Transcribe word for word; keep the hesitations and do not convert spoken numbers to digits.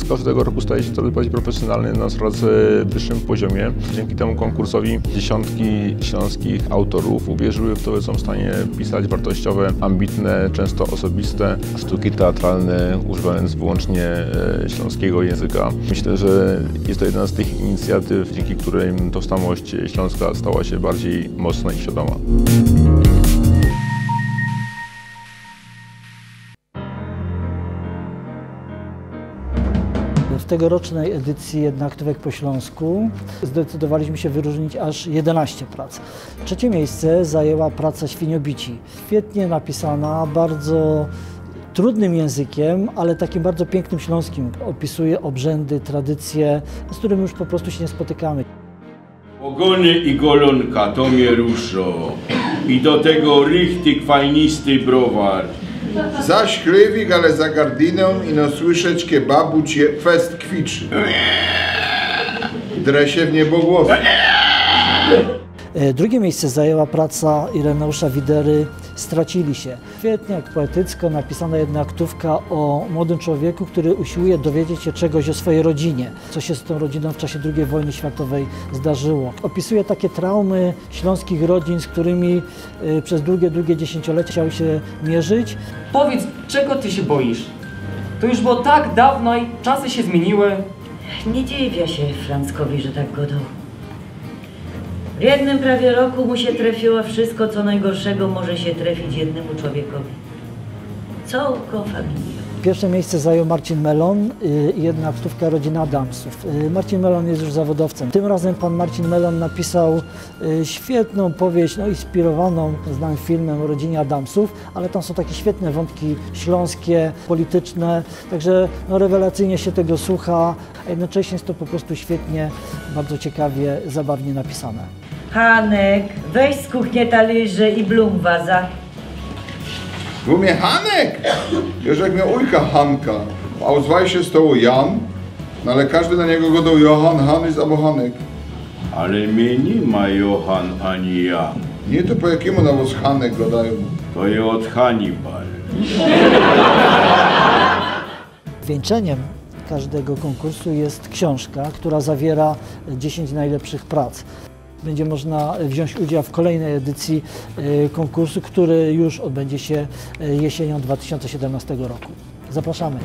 Każdego roku staje się coraz bardziej profesjonalny, na coraz wyższym poziomie. Dzięki temu konkursowi dziesiątki śląskich autorów uwierzyły w to, że są w stanie pisać wartościowe, ambitne, często osobiste sztuki teatralne, używając wyłącznie e, śląskiego języka. Myślę, że jest to jedna z tych inicjatyw, dzięki którym tożsamość Śląska stała się bardziej mocna i świadoma. W tegorocznej edycji Jednachtówek po Śląsku zdecydowaliśmy się wyróżnić aż jedenaście prac. Trzecie miejsce zajęła praca Świniobici. Świetnie napisana, bardzo trudnym językiem, ale takim bardzo pięknym śląskim. Opisuje obrzędy, tradycje, z którymi już po prostu się nie spotykamy. Ogony i golonka to mie ruszo. I do tego richtig fajnisty browar. Zaś chlewik, ale za gardiną i no słyszeć kebabu cie fest kwicz. Dresie w niebogłos. E, Drugie miejsce zajęła praca Ireneusza Widery Stracili się. Świetnie, jak poetycko napisana jedna aktówka o młodym człowieku, który usiłuje dowiedzieć się czegoś o swojej rodzinie, co się z tą rodziną w czasie drugiej wojny światowej zdarzyło. Opisuje takie traumy śląskich rodzin, z którymi y, przez długie, długie dziesięciolecia musiał się mierzyć. Powiedz, czego ty się boisz? To już było tak dawno i czasy się zmieniły. Nie dziwię się Franckowi, że tak godał. W jednym prawie roku mu się trafiło wszystko, co najgorszego może się trafić jednemu człowiekowi. Całką familią. Pierwsze miejsce zajął Marcin Melon y, i jedna aktówka Rodzina Adamsów. Y, Marcin Melon jest już zawodowcem. Tym razem pan Marcin Melon napisał y, świetną powieść, no, inspirowaną znanym filmem o rodzinie Adamsów, ale tam są takie świetne wątki śląskie, polityczne, także no, rewelacyjnie się tego słucha, a jednocześnie jest to po prostu świetnie, bardzo ciekawie, zabawnie napisane. Hanek, weź z kuchnie talerze i blumwaza. Bo mie Hanek! Wiesz, jak mie ujka Hanka. W Ausweisie stoło Jan, no ale każdy na niego godał Johan, Hanys albo Hanek. Ale mie ni ma Johan ani Jan. Nie, to po jakiemu na was Hanek gadają? To je od Hannibal. Wieńczeniem każdego konkursu jest książka, która zawiera dziesięć najlepszych prac. Będzie można wziąć udział w kolejnej edycji y, konkursu, który już odbędzie się y, jesienią dwa tysiące siedemnastego roku. Zapraszamy.